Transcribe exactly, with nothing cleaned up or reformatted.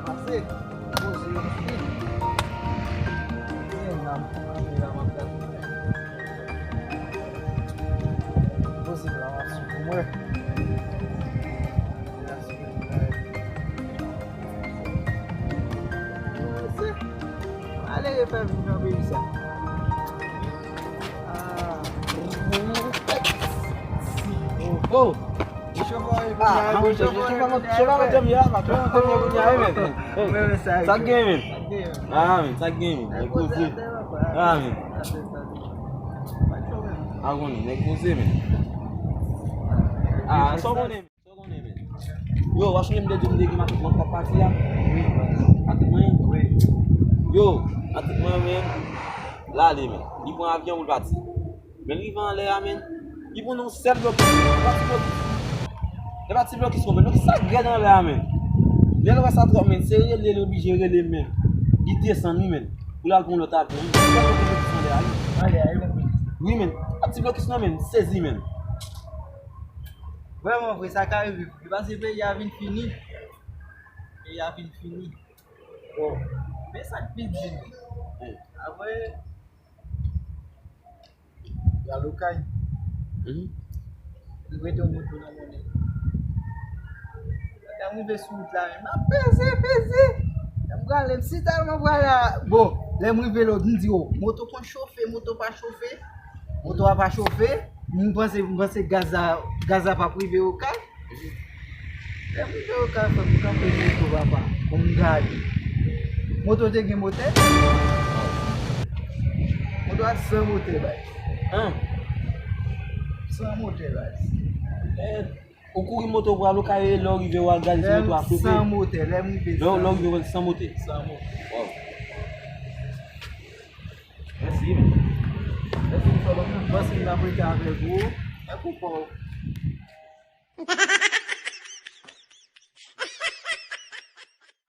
Pase, poze yon ti. Byen, la, m pran kamera, m ap gade. Poze la, m ap swiv pou mwen. Poze. Malere fè vin nan peyi sa. Ah. Oh, oh. Ah, ah, wi, se, se, se pa mwen, se pa mwen te ye a, pa, se pa mwen te ye kounye a, wi, men. Sa k gen, men? Ah, men, sa k gen, men? Nèg poze. Ah, men. A konnen, nèg poze, men. Ah, sa w konnen, men. Sa w konnen, men. Yo, w ap sonje m te di w m te gen matik mwen k ap pati a? Wi. Matik mwen? Wi. Yo, matik mwen, men, l ale, men. Li pran avyon pou l pati. Men l rive anlè a, men, li pran yon sèl blokis. E pa ti blokis. E pa ti blokis non, men, blokis sa k rèd anlè a, men. Lè l wè sa twòp, men, se rele l oblije rele, men. Li desann, wi, men, pou l al pran lòt avyon, wi. Sèl blokis anlè a, wi. Anlè a, wi, men. Wi, men. A ti blokis non, men, sezi, men. Vrèman vre, sa ka rive vre. Paske peyi a vin fini. Peyi a vin fini. Bon, men sa k pi di, men. Apre, y al okay. Mhm. Li rete yon moto nan monnen. Lè m rive sou wout la, men m ap peze, peze. Lè m prale, m si tèlman prale a. Bon, lè m rive lòt, m di, o, moto konn chofe, moto pa chofe. Moto a pa chofe. M panse, m panse gaz la, gaz la p ap rive okay. Lè m rive okay, fè m kanpe moto, papa. Pou m gade. Moto te gen motè? Moto a san motè, baz. An? San motè, baz. Eh, ou kouri moto pou al okay, lè w rive, w al gade si moto a chofe. San motè, lè m rive. Lè w, lè w rive, w wè l san motè. San motè. Wow. Mèsi, men. Mèsi, m fè lòt. Mwen, si m ap rete avèk ou, e pou pa w.